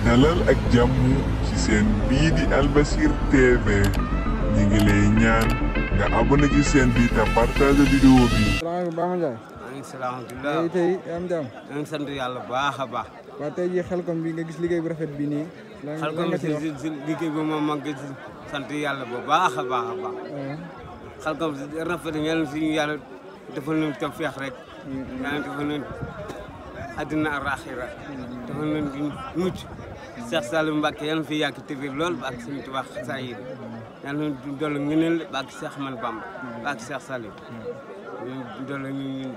dalal ak jàmm ci seen bii di Albasir TV ñi ngi lay ñaan nga abonné ci seen bi te partage vidéo bi. salaamaaleykum Bama Ndiaye. maaleykum salaam. alhamdulilah tey am jàmm. maa ngi sant yàlla bu baax a baax. waaw tey jii Xelcom bi nga gis liggéey bu rafet bi nii. lan nga ci wax si liggéey bi moom maa ngi sant yàlla bu baax a baax a baax. Xelcom rafet yàlla suñu yàlla defal nañu tawfeex rek. yàlla defal nañu àddina ak aaxira defal nañu mucc. Cheikh Saliou Mbacké yàlla na fi yàgg te wér lool ba ak suñu Tuubaa saa yi yàlla na dolli ngëneel ba ak Cheikh Man Bamba ba ak Cheikh Saliou ñu dolli ñu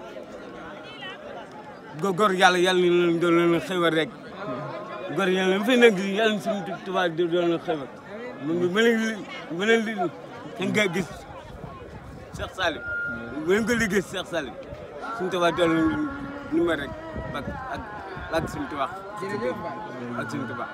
góor yàlla ñu dolli leen xéwal rek góor yàlla na fi nekk yàlla na suñu Tuubaa dolli leen xéwal mu leen li nga gis Cheikh Saliou mu leen ko liggéey Cheikh Saliou suñu Tuubaa dolli ñu ma rek ak suñu Tuubaa ak suñu Tuubaa